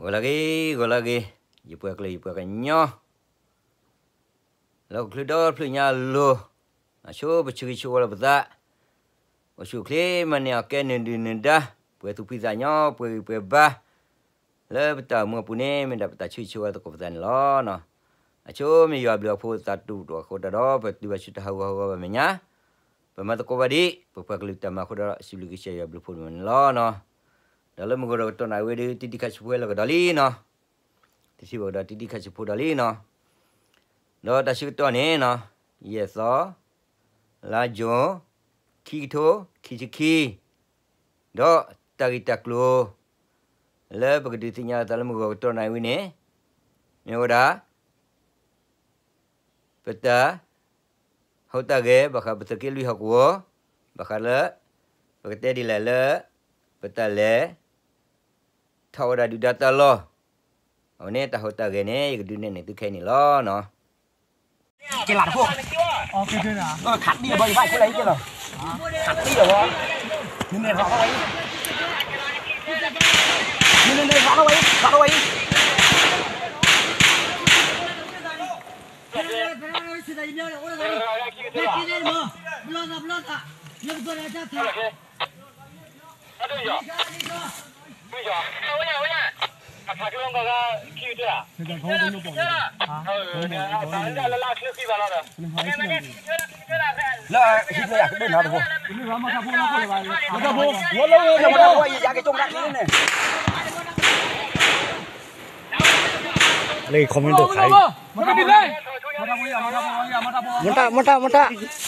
ဂီၤလၢအဂ့ၤ, ဂီၤလၢအဂ့ၤ, ယပှၤကလုာ်ယပှၤကညီ လၢဟီၣ်ခိၣ်ချၢဒီဖျၢၣ်ညါအလိၤ, အဆိပဆၢဂ့ၤဆၢဝါလီၤပသး, အိၣ်ဆူၣ်အိၣ်ချ့မၤန့ၢ်အီၣ်ကဲနုာ်ဒုၣ်နုာ်ဒါ, ပှဲၤသူၣ်ဖှံသးညီ ပှဲၤဂံၢ်ပှဲၤဘါ, လၢပတၢ်အိၣ်မူအပူၤန့ၣ် မ့ၢ်ဒၣ်ပတၢ်ဆၢဂ့ၤဆၢဝါသကိးပသးန့ၣ်လီၤ. အဆိမ့ၢ်ယွၤဘျုးအဖှိၣ်သးတူာ်တအိၣ်အဃိတၢ်ဒီး ပတုၤဘၣ်ဆူတၢ်ဟးဂီၤဟးဂီၤဘၣ်မဲာ်ညါ, ပမၤသကိးဘၣ်ဒံး ပပှၤကလုာ်တၢ်မၤအဃိဒီး စံးဘျုးကစၢ်ယွၤဘျုးဖှိၣ်န့ၣ်လီၤ. ဒီးလၢမုၢ်ဂီၤဒီးကတီၢ်နၣ်ဝဲဒၣ် တံတံခါဆံဖိလၢကဒီးလံနီၤ, တထံၣ်ဘၣ်ကဒီးတံတံခါဆံဖိဒီးလံနီၤ, ဒီးတၢ်ဆၢကတီၢ်န့ၣ်နီၤ, ယဲၢ်သီ, လါယူၤ, ခံကထိခံဆံခံ, ဒီးတၢ်ဂ့ၢ်တၢ်ကျိၤ လၢပကဒုးသ့ၣ်ညါလီၤသးလၢမုၢ်ဂီၤကတီၢ်နၣ်ဝဲန့ၣ်, မ့ၢ်ဝဲဒၣ် ပတၢ်ဟူးတၢ်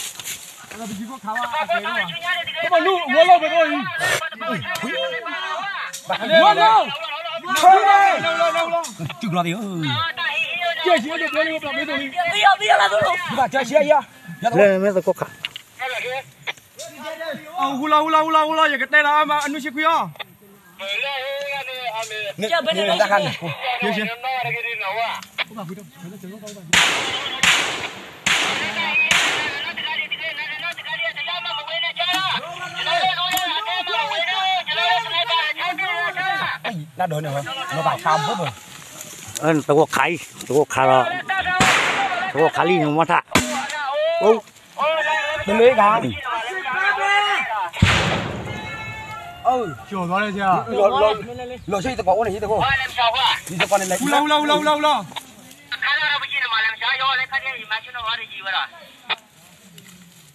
ဂဲၤ ဘၣ်ဃးပသုးက့လွံၢ်ဟီၣ်ကဝီၤ, ဘၣ်ဃးလၢ ပကတဲဒ်လဲၣ်လၢ ပတၢ်လဲၤ ထီၣ်ဝဲဒၣ်ဒုၣ်ဒါတၢ်လီၢ်, အဝဲန့ၣ်တၢ်ဟူးတၢ်ဂဲၤန့ၣ် ယကဒုးနဲၣ်န့ၢ်သုခဲအံၤန့ၣ်လီၤနီၤ. က့လးတခိၣ်, ခးတံၢ်ဘၣ်ယဘၣ်က့လးအံၤက့လီၤ, ခးတံၢ်လီၤဝဲ, နန့ၣ်ရးထီၣ်ဝဲအံၤ, နန့ၣ်ရးထီၣ်ဝဲအံၤ, ရးထီၣ်ဝဲအံၤ လၢဟံၣ်ဖျဲၣ်ယၤကဒိၣ်နီတဘိ, လၢ comment တခါအံၤ, မတၢ် မတၢ် မတၢ် တုၤကလီၤသံၣ်ဧၢ, လၢမ့ၢ်သကိးခး, ဟူလီၤ ဟူလီၤ ဟူလီၤ ဟူလီၤ ယကတဲလီၤအမၤအနုၢ်ဆံခွံအီၤ, မ့ၢ်တၢ်ခါန့ၣ် တၢ်ဒီးန့ၣ် လီၤဘၣ်ခါဘိဘၣ်, တကိးခးအံၤ တကိးခးလီၤ, တကိးခးလံနမီထး, တမ့ၢ်ဂ့ၤ, လီၤဆံတကိးအိၣ်န့ၣ် ဟံးတကိး, ဟူလီၤ ဟူလီၤ ဟူလီၤ ဟူလီၤ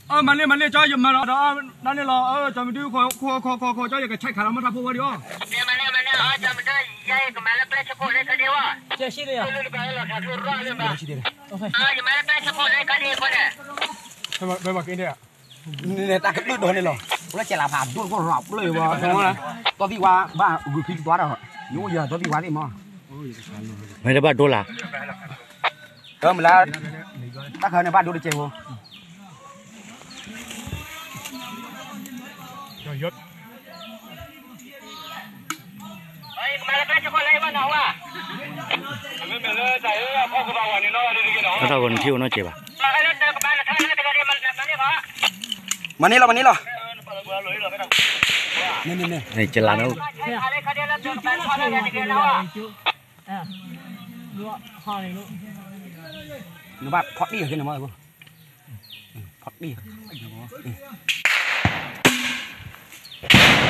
အမၤလ့ မၤလ့ ကၠီ ယမၤလီၤဒီး ဒ်န့ၣ်လီၤ ကၠီမဒု ခိၣ်ခိၣ်ခိၣ်ခိၣ် ကၠီ ယကဆဲးခးလီၤမ့ၢ်ထးဖိဝဲဒံးအီၤ, တၢ်ကဒုးဒီးန့ၣ်လီၤ လၢကဲးလးဖးဒိၣ်ခိၣ်ရးပျၢၤဝဲ တီသံဝါဘၣ်ဂုာ်ဖံးတပှၢ်ဒီး ယအိၣ်ယၤတီသံဝါသ့ၣ်မး, မ့ၢ်တဘၣ်ဒိလၢ တမုၢ်လၢ်, တၢ်ခါန့ၣ်ဘၣ်ဒိတကဲးဖိ, အထီၣ်ဂီၤနထံၣ်အိၣ်နီတကဲးဘၣ်, မၤန့ၢ်လီၤ မၤန့ၢ်လီၤ, ကလးန့ၣ် နဘၣ်ဖီၣ်တံၢ်အီၤန့ၣ်မး, ဖီၣ်တံၢ်အီၤ,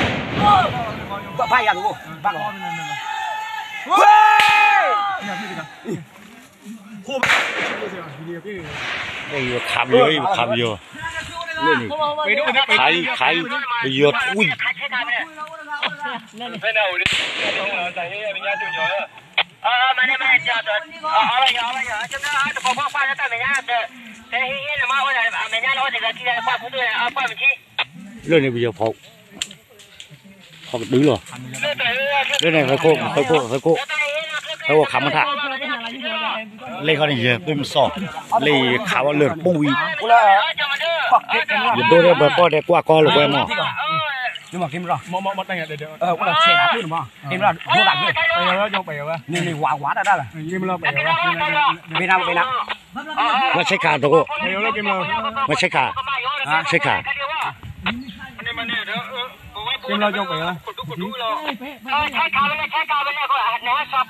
ဘၣ်ယၤတအိၣ်, ဘၣ်လီၤ, ခးပယီၤ ခးပယီၤ, ခးအံၤ ခးအံၤ ပယီၤထွံၣ် လၢန့ၣ်ပယီၤဖီၣ်, ဖီၣ်ကဒုလီၤ, လၢန့ၣ် သုခိၣ်သးခိၣ် ခးမ့ၢ်ထး, လၢခီန့ၣ် ယပ့ၢ်မစီၣ်, လၢယခးဝဲလၢတပူၤဝံၤ, ယဒိးန့ၢ်ပှၤကီၢ်ဒဲးကွၢ်ကီလိာ်ကွဲမး, မ့ၢ်ဆဲးခးတကိး, မ့ၢ်ဆဲးခး, ဆဲးခး, မ့ၢ်ဆဲးခး, ဆဲးခးဝဲလၢ ဆဲးခးဝဲလၢ ဆဲးခးဝဲလၢ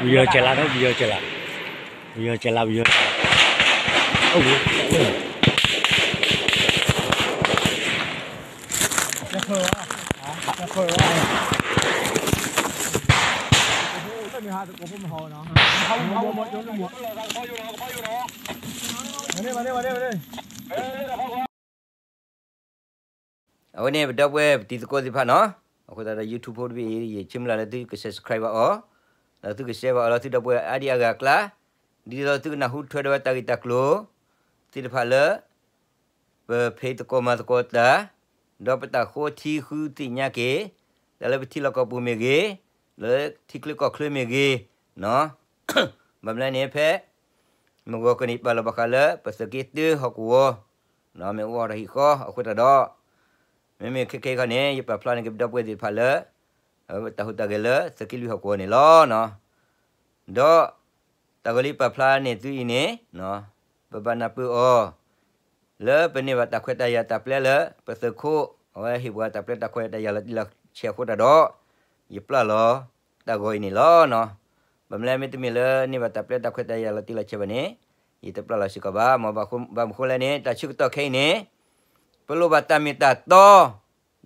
ပယီၤကဲလးဒီး ပယီၤကဲလး, ပယီၤကဲလး ပယီၤကဲလး, အိၣ်ဝဲ အဝဲန့ၣ် ပဒီပုၢ်ဝဲၢ်ပတံၤသကိးသ့ၣ်တဖၣ်နီၤ, အဃိသတးဒီး YouTube ဖိတဘ့ၣ်အံၤ ယဆၢမုၢ်လၢ်လၢသုက subscribe ဘၣ်အီၤ, ဒီးသုက share ဘၣ်အီၤလၢသုဒီပုၢ်ဝဲၢ်အါဒံအါဂၤအကျါ, ဒ်သိးသုကနၢ်ဟူထွဲဒီးဝဲတၢ်ဂ့ၢ်တၢ်ကျိၤသ့ၣ်တဖၣ်လၢ ပဖံးသကိးမၤသကိးတၢ်, ဒီးပတၢ်ဃိထံဃုသ့ၣ်ညါက့ၤ, တၢ်လၢပထံလီၢ်ကီၢ်ပူၤမ့ၢ်ဂ့ၤ, လၢထံချၢကီၢ်ချၢမ့ၢ်ဂ့ၤ, ဘၣ်မနုၤလဲၣ်န့ၣ် ဖဲ မုၢ်ဂီၤကန့ၣ်ပာ်လီၤဘၣ်ဃးလၢ ပသုးက့တၢဟီၣ်ကဝီၤ, မ့ၢ်အိၣ်ဒီးဟံၣ်ဃီအဃိသတးဒီး, မ့မ့ၢ်ခဲခဲအံၤခီန့ၣ် ယပာ်ဖျါန့ၢ်က့ၤပဒီပုၢ်ဝဲၢ်သ့ၣ်တဖၣ်လၢ တၢ်ဟူးတၢ်ဂဲၤလၢသုးက့လွံၢ်ဟီၣ်ကဝီၤန့ၣ်လီၤ. ဒီးတၢ်ဂီၤလၢယပာ်ဖျါန့ၢ်သုအံၤန့ၣ်, ပဘၣ်နၢ်ပၢၢ်အီၤ လၢပန့ၢ်ဘၣ်တၢ်ခွဲးတၢ်ယာ်တၢ်ပျဲလၢ ပသုးခိၣ် အဝဲဟ့ၣ်ပှၤတၢ်ပျဲတၢ်ခွဲးတၢ်ယာ်လီၤတံၢ်လီၤဆဲးအဃိသတးဒီး, ယပျၢ်လီၤတၢ်ဂီၤအံၤန့ၣ်လီၤ. ဘၣ်မနုၤလဲၣ် မ့တမ့ၢ်လၢန့ၢ်ဘၣ်တၢ်ပျဲတၢ်ခွဲးတၢ်ယာ်လီၤတံၢ်လီၤဆဲးဘၣ်န့ၣ်, ယတပျၢ်လီၤစ့ၢ်ကီးဘၣ်. မ်ဘၣ်မနုၤအဃိလဲၣ်န့ၣ် တၢ်ဆၢကတီၢ်ခဲအံၤန့ၣ် ပလိၣ်ဘၣ်တၢ်မ့ၢ်တၢ်တီ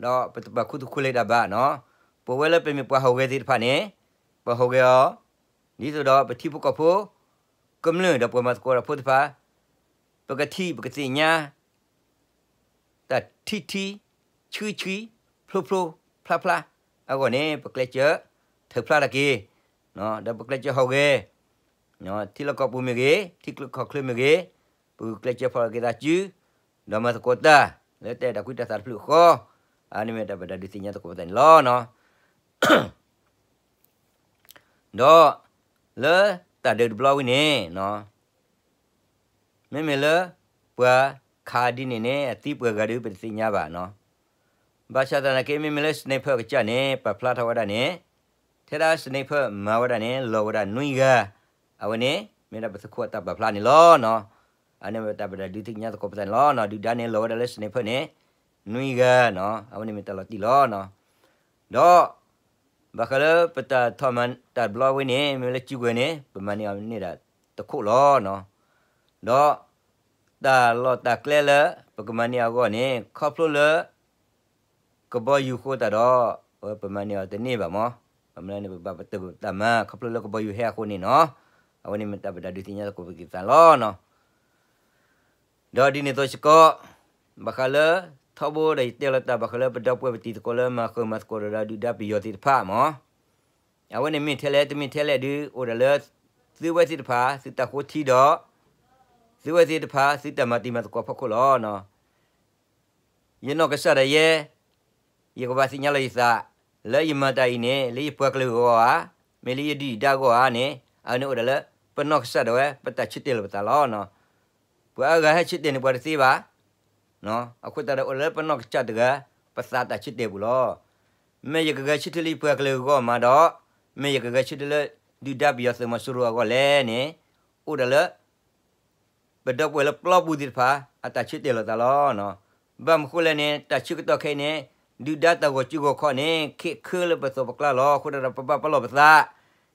ဒီးပတပာ်ခူသူၣ်ခူလ့တၢ်ဘၣ်နီၤ. ပဝဲလၢပမ့ၢ်ပှၤဟီၣ်ဂဲၤသ့ၣ်တဖၣ်န့ၣ်, ပဟီၣ်ဂဲၤအီၤ, ဒ်သိးဒီးပထံဖိကီၢ်ဖိကမျၢၢ်ဒီးပှၤမၤသကိးတၢ်ဖိသ့ၣ်တဖၣ် ပကထံၣ်ပကသ့ၣ်ညါ တၢ်ထံထံ ဆှံဆှံ ဖျိဖျိဖျါဖျါအဂီၢ်န့ၣ် ပကျဲးစၢးထုးဖျါတၢ်က့ၤ, ဒီးပကျဲးစၢးဟီၣ်ဂဲၤ ထံလီၢ်ကီၢ်ပူၤမ့ၢ်ဂ့ၤ, ထံချၢကီၢ်ချၢမ့ၢ်ဂ့ၤ, ပဂုာ်ကျဲးစၢးဖီၣ်က့ၤသးစု ဒီးမၤသကိးတၢ် လၢတၢ်အဲၣ်တၢ်ကွံတၢ်သးတဖျၢၣ်ဃီ, အန့ၣ်မ့ၢ်တၢ်ပဒုးသ့ၣ်ညါသကိးပသးန့ၣ်လီၤ. ဒီးလၢတၢ်ဒုးတဘျီဝံၤန့ၣ် မ့မ့ၢ်လၢပှၤခးဒ်န့ၣ်န့ၣ် အသံပှဲၤဂၤဒီးပတသ့ၣ်ညါဘၣ်နီၤ. ဘၣ်ဆၣ်သနာ်က့ မ့မ့ၢ်လၢ sniper အကစၢ်န့ၣ် ပာ်ဖျါထီၣ်ဝဲဒၣ်န့ၣ်, ထဲဒၣ် sniper မၤဝဲဒၣ်န့ၣ် လီၤဝဲဒၣ်နွံဂၤ, အဝဲန့ၣ် မ့ၢ်ဒၣ်ပသုးခိၣ်အတၢ်ပာ်ဖျါန့ၣ်လီၤ. အန့ၣ်မ့ၢ်တၢ်ပဒုးသ့ၣ်ညါသကိးပသးန့ၣ်လီၤ. ဒုၣ်ဒါန့ၣ်လီၤဝဲဒၣ်လၢ sniper န့ၣ် နွံဂၤနီၤ, အဝဲန့ၣ်မ့ၢ်တၢ်လီၤတံၢ်လီၤ. ဒီး ဘၣ်ဃးလၢပတၢ်ထီၣ်မၤတၢ်တဘျီဝဲန့ၣ် မ့ၢ်လၢစုကဝဲၤန့ၣ် ပမၤန့ၢ်အီၤန့ၢ်ဒၣ်တခိၣ်လီၤ. ဒီးတၢ်လီၢ်တၢ်ကျဲလၢပကမၤန့ၢ်အဂီၢ်န့ၣ် ခီဖျိလၢ ကဘီယူၤဃိသတးဒီး ပမၤန့ၢ်အီၤတန့ၢ်ဘၣ်မး, ဘၣ်မနုၤန့ၣ် ပဘၣ်ပတုာ်တၢ်မၤ ခီဖျိလၢကဘီယူၤဟဲအဃိန့ၣ်နီၤ, အဝဲန့ၣ်မ့ၢ်တၢ်ပဒုးသ့ၣ်ညါသကိးပသးလီၤ. ဒီးဒ်န့ၣ်အသိးစ့ၢ်ကီး ဘၣ်ဃးလၢ ထီဘိဒီးယတဲလီၤတၢ်ဘၣ်ဃးလၢပဒီပုၢ်ဝဲၢ်ပတံၤသကိးလၢမၤဃုာ်မၤသကိးဒီးဒုၣ်ဒါပယီၤသ့ၣ်တဖၣ်မး, အဝဲန့ၣ်မ့ၢ်ထဲလဲၣ်တမ့ၢ်ထဲလဲၣ်ဒုး အိၣ်ဒၣ်လၢ သုဝဲသ့ၣ်တဖၣ် သုတၢ်ဃိထံဒီး သုဝဲသ့ၣ်တဖၣ် သုတၢ်မၤတံၤမၤသကိးဖီခိၣ်လီၤ. ယနီၢ်ကစၢ်ဒၣ်ယဲ ယကဘၣ်သ့ၣ်ညါလီၤယသး လၢယမၤတၢ်အံၤန့ၣ် လၢယပှၤကလုာ်အဂီၢ်ဧါ, မ့ၢ်လၢယဒုၣ်ယဒါအဂီၢ်ဧါန့ၣ် အဝဲန့ၣ်အိၣ်ဒၣ်လၢ ပနီၢ်ကစၢ်ဒၣ်ဝဲ ပတၢ်ဆၢတဲာ်လီၤပသးလီၤ. ပှၤအါဂၤဟဲဆၢတဲာ်န့ၣ်ပှၤတသ့ဘၣ်. အဃိသတးဒီးအိၣ်လၢပနီၢ်ကစၢ်တဂၤ ပသးတၢ်ဆၢတဲာ်ပူၤလီၤ. မ့ၢ်ယကဂဲၤဆၢထၢၣ်လၢယပှၤကလုာ်အဂီၢ်မးဒီး မ့ၢ်ယကဂဲၤဆၢထၢၣ်လၢ ဒုၣ်ဒါပယီၤသုးမီၤစိရိၤအဂီၢ်လဲၣ်န့ၣ် အိၣ်ဒၣ်လၢ ပဒီပုၢ်ဝဲၢ်လၢပျီပူၤသ့ၣ်တဖၣ် အတၢ်ဆၢတဲာ်လီၤသးလီၤ. ဘၣ်မနုၤဃိလဲၣ်န့ၣ် တၢ်ဆၢကတီၢ်ခဲအံၤန့ၣ် ဒုၣ်ဒါတၢ်ဂီၤစုဂီၤခီန့ၣ် ခဲးခဲလၢပသိးပကျါလီၤ. အဃိသတးဒီး ပဘၣ်ပလီၢ်ပသး ဒ်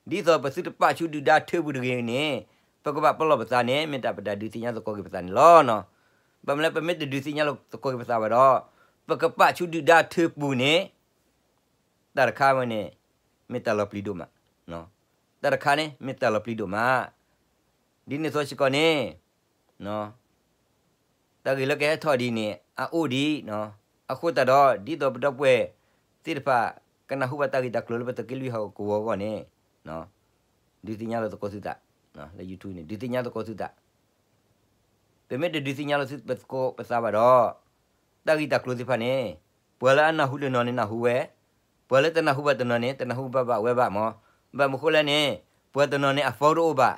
သိးပသုတပာ်ဆူဒုၣ်ဒါထၢပူၤတဂ့ၤန့ၣ် ပကဘၣ်ပလီၢ်ပသးန့ၣ် မ့ၢ်တၢ်ပတၢ်ဒုးသ့ၣ်ညါသကိးက့ၤပသးန့ၣ်လီၤ. ဘၣ်မနုၤလၢပမ့ၢ်တဒုးသ့ၣ်ညါသကိးက့ၤပသးဘၣ်ဒီး ပကပာ်ဆူဒုၣ်ဒါထၢပူၤန့ၣ် တၢ်တခါဝဲန့ၣ် မ့ၢ်တၢ်လီၤပျံၤဒိၣ်မး, တၢ်တခါန့ၣ် မ့ၢ်တၢ်လီၤပျံၤဒိၣ်မး. ဒ်န့ၣ်အသိးစ့ၢ်ကီးန့ၣ် တၢ်ဂ့ၢ်လၢကဟဲထီၣ်ဒ်န့ၣ် အအိၣ်ဒံး, အဃိသတးဒီး ဒ်သိးပဒီပုၢ်ဝဲၢ်သ့ၣ်တဖၣ် ကနၢ်ဟူဘၣ်တၢ်ဂ့ၢ်တၢ်ကျိၤလၢပသုးက့လွံၢ်ဟီၣ်ကဝီၤအဂီၢ်န့ၣ် ဒုးသ့ၣ်ညါလီၤသကိးသုသး, လၢ YouTube န့ၣ် ဒုးသ့ၣ်ညါသကိးသုသး. ပမ့ၢ်တဒုးသ့ၣ်ညါလီၤသုသကိးပသးဘၣ်ဒီး တၢ်ဂ့ၢ်တၢ်ကျိၤသ့ၣ်တဖၣ်န့ၣ် ပှၤလၢအနၢ်ဟူတနီၤန့ၣ်နၢ်ဟူဝဲ, ပှၤလၢတနၢ်ဟူဘၣ်တနီၤန့ၣ် တနၢ်ဟူဘၣ်ဘၣ်ဝဲဘၣ်မး. ဘၣ်မနုၤဃိလဲၣ်န့ၣ် ပှၤတနီၤန့ၣ်အ phone တအိၣ်ဘၣ်,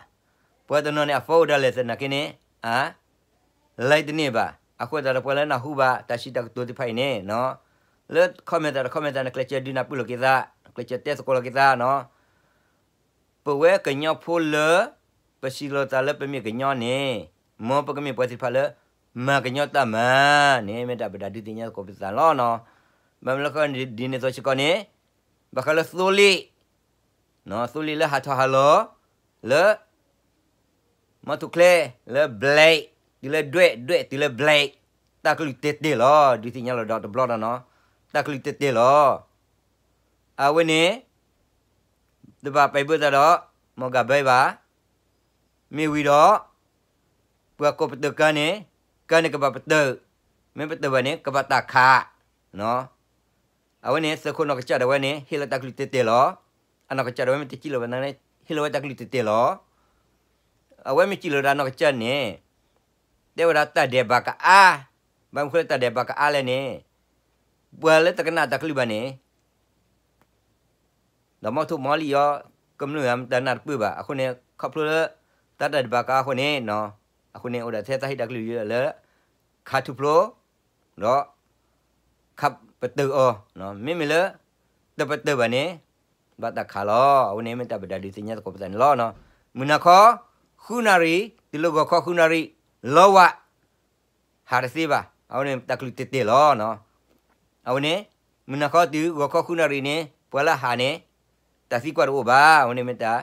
ပှၤတနီၤန့ၣ်အ phone အိၣ်ဒၣ်လဲာ်သနာ်က့န့ၣ် အ line တန့ၢ်ဘၣ်. အဃိသတးဒီး ပှၤလၢနၢ်ဟူဘၣ်တၢ်စံးတၢ်ကတိၤသ့ၣ်တဖၣ်အံၤန့ၣ် လၢ comment တၢ်တ comment တၢ်န့ၣ် ကျဲးစၢးဒုးနၢ်ပၢၢ်လိာ်က့ၤသး, ကျဲးစၢးတဲသကိးလိာ်က့ၤသးနီၤ. ပဝဲကညီဖိလၢ ပစံးလီၤသးလၢပမ့ၢ်ကညီန့ၣ် မ်ပကမ့ၢ်ပှၤသ့ၣ်တဖၣ်လၢ မၤကညီတၢ်မၤန့ၣ် မ့ၢ်တၢ်ပတၢ်ဒုးသ့ၣ်ညါသကိးပသးလီၤနီၤ. ဘၣ်မနုၤလၢဃီဒ်န့ၣ်အသိးစ့ၢ်ကီးန့ၣ် ဘၣ်ဃးလၢသိလ့ၣ်, သိလ့ၣ်လၢဟးထီၣ်ဟးလီၤ လၢ မီထိၣ်ချဲ လၢ black တုၤလၢ ဒွဲၣ် ဒွဲၣ်တုၤလၢ black တၢ်ကလုၢ်တဲာ်တဲာ်လီၤ. ဒုးသ့ၣ်ညါလီၤဒီးတဘျီဒီးနီၤ တၢ်ကလုၢ်တဲာ်တဲာ်လီၤ. အဝဲန့ၣ် တဘၣ်ပဲာ်ဘၢသးဒီး မီၢ်ကၢ်ဘဲဘၣ်. မ့ၢ်ဝံၤဒီး ပှၤကိးပတုာ်ကါန့ၣ် ကါန့ၣ်ကဘၣ်ပတုာ်, မ့ၢ်ပတုာ်ဘၣ်န့ၣ် ကဘၣ်တၢ်ခး. အဝဲန့ၣ် သုးခိၣ်နီၢ်ကစၢ်ဒၣ်ဝဲန့ၣ် ဟ့ၣ်လီၤတၢ်ကလုၢ်တဲာ်တဲာ်လီၤ. အနီၢ်ကစၢ်ဒၣ်ဝဲမ့ၢ်တစံးလီၤဘၣ်န့ၣ် ဟ့ၣ်လီၤဝဲတၢ်ကလုၢ်တဲာ်တဲာ်လီၤ. အဝဲမ့ၢ်စံးလီၤဒီးအနီၢ်ကစၢ်န့ၣ် တဲဝဲဒၣ်တၢ်ဒဲးဘးကအါ, ဘၣ်မနုၤဃိလၢတၢ်ဒဲးဘးကအါလဲၣ်န့ၣ် ပှၤလၢတကနၣ်တၢ်ကလုၢ်ဘၣ်န့ၣ် ဒီးမီထိၣ်မီလံၣ်အီၤ ကမျၢၢ်မတၤနၢ်တပၢၢ်ဘၣ်. အဃိန့ၣ် ခီဖျိလၢ တၢ်ဒဲးဘးကအါအဃိန့ၣ် အဃိန့ၣ် အိၣ်ဒၣ်ထဲတၢ်ဟ့ၣ်တၢ်ကလုၢ်လၢ ခးထူၣ်ဖျိ ဒီး ခးပတုာ်အီၤ, မ့မ့ၢ်လၢ တပတုာ်ဘၣ်န့ၣ် ဘၣ်တၢ်ခးလီၤ. အဝဲန့ၣ်မ့ၢ်တၢ်ပတၢ်ဒုးသ့ၣ်ညါသကိးပသးန့ၣ်လီၤ. မုၢ်နၤခီ ဃုနၣ်ရံၣ် တုၤလၢဂီၤခီဃုနၣ်ရံၣ် လီဝး ဟးတသ့ဘၣ်. အဝဲန့ၣ်တၢ်ကလုၢ်တဲာ်တဲာ်လီၤ. အဝဲန့ၣ် မုၢ်နၤခီတုၤဂီၤခီဃုနၣ်ရံၣ်န့ၣ် ပှၤလၢအဟးန့ၣ် တၢ်သံကွၢ်တအိၣ်ဘၣ်. အဝဲန့ၣ်မ့ၢ်တၢ်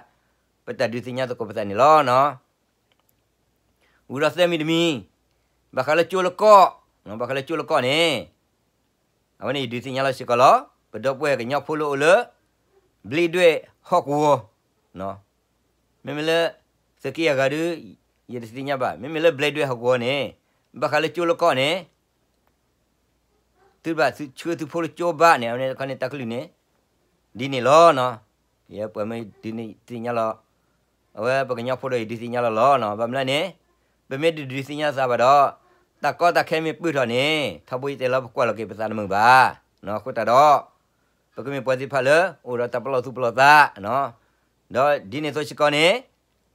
ပတၢ်ဒုးသ့ၣ်ညါသကိးပသးန့ၣ်လီၤ. ဝံၤဒီးသၢမံၤတမံၤ ဘၣ်ဃးလၢကၠိလၢကီၢ်, ဘၣ်ဃးလၢကၠိလၢကီၢ်န့ၣ် အဝဲန့ၣ်ယဒုးသ့ၣ်ညါလီၤစ့ၢ်ကီးလီၤ. ပဒီပုၢ်ဝဲၢ်ကညီဖိလၢအိၣ်လၢ ဘျ့ဒွဲၣ်ဟီၣ်ကဝီၤ, မ့မ့ၢ်လၢ သုးက့ယၤဂၤဒုး ယတသ့ၣ်ညါဘၣ်. မ့မ့ၢ်လၢဘျ့ဒွဲၣ်ဟီၣ်ကဝီၤန့ၣ် ဘၣ်ဃးလၢကၠိလၢကီၢ်န့ၣ် သုဘၣ်ဆှၢသုဖိလၢကၠိဘၣ်န့ၣ် အဝဲန့ၣ်တခီန့ၣ်တၢ်ကလုၢ်န့ၣ် ဒ်န့ၣ်လီၤ. ယပှၤမ့ၢ်ဒုးသ့ၣ်ညါလီၤ, အဝဲပကညီဖိဒီးယဒုးသ့ၣ်ညါလီၤလီၤ. ဘၣ်မနုၤလဲၣ်န့ၣ် ပမ့ၢ်တဒုးသ့ၣ်ညါသးဘၣ်ဒီး တၢ်ကီတၢ်ခဲမ့ၢ်ပၢၢ်ထီၣ်န့ၣ် ထီဘိယတဲလီၤပကွၢ်လီၤက့ၤပသးတမုာ်ဘၣ်. အဃိသတးဒီး ပကမ့ၢ်ပှၤသ့ၣ်တဖၣ်လၢအိၣ်ဒီးတၢ်ပလီၢ်သူၣ်ပလီၢ်သး, ဒီးဒ်န့ၣ်အသိးစ့ၢ်ကီးန့ၣ်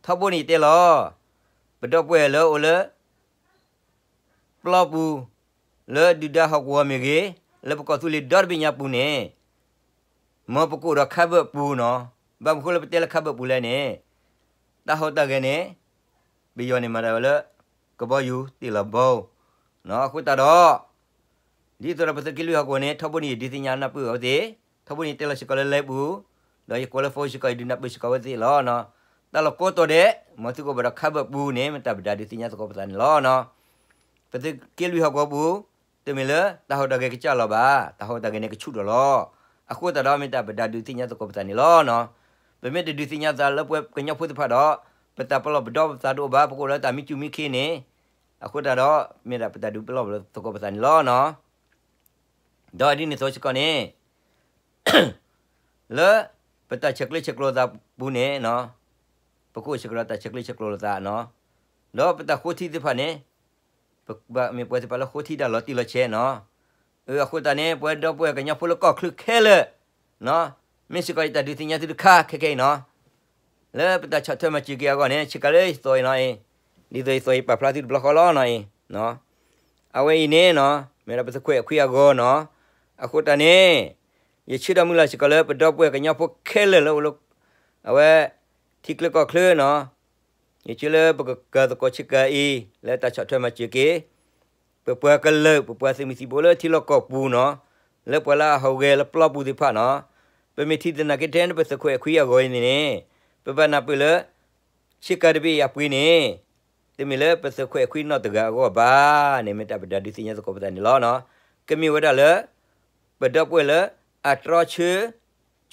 ထီဘိန့ၣ်ယတဲလီၤ ပဒီပုၢ်ဝဲၢ်လၢအိၣ်လၢ ပျီပူၤ လၢဒုၣ်ဒါဟီၣ်ကဝီၤမ့ၢ်ဂ့ၤ, လၢပကီၢ်သူလ့ၤဒီတဘ့ၣ်ညါပူၤန့ၣ် မ်ပကအိၣ်ဒီးခါဘၢၣ်ပူၤနီၤ. ဘၣ်မနုၤဃိလၢပတဲလၢခါဘၢၣ်ပူၤလဲၣ်န့ၣ် တၢ်ဟီၣ်တၢ်ဂဲၤန့ၣ် ပယီၤန့ၣ်မၤတၢ်ဝဲလၢ ကဘီယူၤတ့ၢ်လီၤဘီ အဃိသတးဒီး ဒ်သိးဒီးပသုးက့လွံၢ်ဟီၣ်ကဝီၤန့ၣ် ထီဘိန့ၣ်ယဒုးသ့ၣ်ညါနၢ်ပၢၢ်အဝဲသ့ၣ်, ထီဘိန့ၣ်တဲလီၤစ့ၢ်ကီးလၢ live ပူၤ, ဒီးယကွဲးလၢ phone စ့ၢ်ကီး ယဒုးနၢ်ပၢၢ်စ့ၢ်ကီးအဝဲသ့ၣ်လီၤ. တၢ်လီၢ်ကိးတီၤဒဲး မ်သုကအိၣ်ဘၣ်ဒီးခါဘၢၣ်ပူၤန့ၣ် မ့ၢ်တၢ်ပတၢ်ဒုးသ့ၣ်ညါသကိးပသးန့ၣ်လီၤ. ပသုးက့လွံၢ်ဟီၣ်ကဝီၤပူၤ တမ့ၢ်လၢတၢ်ဟီၣ်တၢ်ဂဲၤကစၢ်လီၤဘၣ်, တၢ်ဟီၣ်တၢ်ဂဲၤန့ၣ်ကဆူၣ်ထီၣ်လီၤ. အဃိသတးဒီးမ့ၢ်တၢ်ပတၢ်ဒုးသ့ၣ်ညါသကိးပသးန့ၣ်လီၤ. ပမ့ၢ်တဒုးသ့ၣ်ညါသးလၢပှၤကညီဖိသ့ၣ်တဖၣ်ဒီး ပတၢ်ပလီၢ်ပဒီပသးတအိၣ်ဘၣ်, ပကအိၣ်လၢတၢ်မံစူၢ်မံခ့န့ၣ်, အဃိသတးဒီး မ့ၢ်ဒၣ်ပတၢ်ဒုးပလီၢ်ပသကိးပသးန့ၣ်လီၤ. ဒီးဒ်န့ၣ်အသိးစ့ၢ်ကီးန့ၣ် လၢ ပတၢ်ဆဲးကျၢဆဲးကျိးသးပူၤန့ၣ်နီၤ, ပကအိၣ်စ့ၢ်ကီးဒီးတၢ်ဆဲးကျၢဆဲးကျိးလိာ်သးနီၤ, ဒီးပတၢ်ဃိထံသ့ၣ်တဖၣ်န့ၣ် ပဘၣ်မ့ၢ်ပှၤသ့ၣ်တဖၣ်လၢဃိထံတၢ်လီၤတံၢ်လီၤဆဲးနီၤ. အဃိသတးန့ၣ် ပဝဲဒီပုၢ်ဝဲၢ်ကညီဖိလၢကီၢ်ချၢခဲလၢာ်နီၤ, မ့ၢ်စ့ၢ်ကီးယတၢ်ဒုးသ့ၣ်ညါသုတခါခဲခဲအံၤနီၤ, လၢပတၢ်ဆီၣ်ထွဲမၤစၢၤက့ၤအဂီၢ်န့ၣ် ဆ့ကၤလၢယသီအံၤနီၤအံၤ, ဒ်သိးယသီအံၤပာ်ဖျါသုတဘျီဃီလီၤနီၤအံၤ, အဝဲအံၤန့ၣ်နီၤ မ့ၢ်ဒၣ်ပသခွဲးအခွံအဂီၤနီၤ. အဃိသတးန့ၣ် ယဆၢဒီးမုၢ်လၢ်စ့ၢ်ကီးလၢပဒီပုၢ်ဝဲၢ်ကညီဖိခဲလၢာ်လၢအိၣ်လၢ အဝဲ ထံချၢကီၢ်ချၢနီၤ, ယဆၢလၢပကကၤသကိးဆ့ကၤအံၤ လၢတၢ်ဆီၣ်ထွဲမၤစၢၤက့ၤ ပပှၤကလုာ် ပပှၤသုးမုၢ်သံၣ်ဘိလၢထံလီၢ်ကီၢ်ပူၤနီၤ, လၢပှၤလၢအဟူးဂဲၤလၢပျီပူၤသ့ၣ်တဖၣ်နီၤ, ပမ့ၢ်ထံၣ်သနာ်က့ထဲန့ၣ် ပသခွဲးအခွံအဂီၤအံၤန့ၣ်န့ၣ် ပဘၣ်နၢ်ပၢၢ်လၢ ဆ့ကၤတဘ့ၣ်အံၤအပှ့ၤန့ၣ် တမ့ၢ်လၢပသခွဲးအခွံနီၢ်တဂၤအဂီၢ်ဘၣ်န့ၣ် မ့ၢ်တၢ်ပတၢ်ဒုးသ့ၣ်ညါသကိးပသးန့ၣ်လီၤ. ကမ့ၢ်ဝဲဒၣ်လၢ ပဒီပုၢ်ဝဲၢ်လၢ အတြီဆၢ ဆီၣ်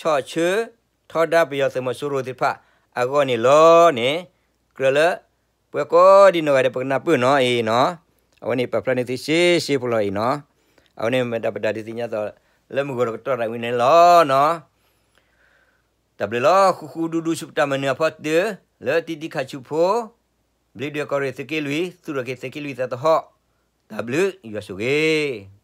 ဆၢ ထီဒါပယီၤသုးမီၤစိရိၤသ့ၣ်တဖၣ်အဂီၢ်န့ၣ်လီၤန့ၣ်, ကြၢးလၢ ပှၤကိးဒံနီၢ်ဂၤဒဲး ပကနၢ်ပၢၢ်နီၤအံၤနီၤ, အဝဲန့ၣ်ပာ်ဖျါန့ၢ်သုရှဲရှဲဖိလီၤအံၤနီၤ, အဝဲန့ၣ်မ့ၢ်တၢ်ပတၢ်ဒုးသ့ၣ်ညါသကိး လၢမုၢ်ဂီၤတကတီၢ်တၢ်ဝံၤန့ၣ်လီၤနီၤ. တၢ်ဘျုးလီၤ ဃူဃူဒူဒူဆူပတၢ်မၤနၢၤအဖီတၢၢ် လၢတံဒံခါဆူဖိ, ဘျံးဒွဲၣ်ကီၢ်ရ့ၣ်သုးက့လွံၢ် သူၣ်ထီၣ်က့ၤသုးက့လွံၢ်သးသဟီၣ်, တၢ်ဘျုးယွၤဆိၣ်ဂ့ၤ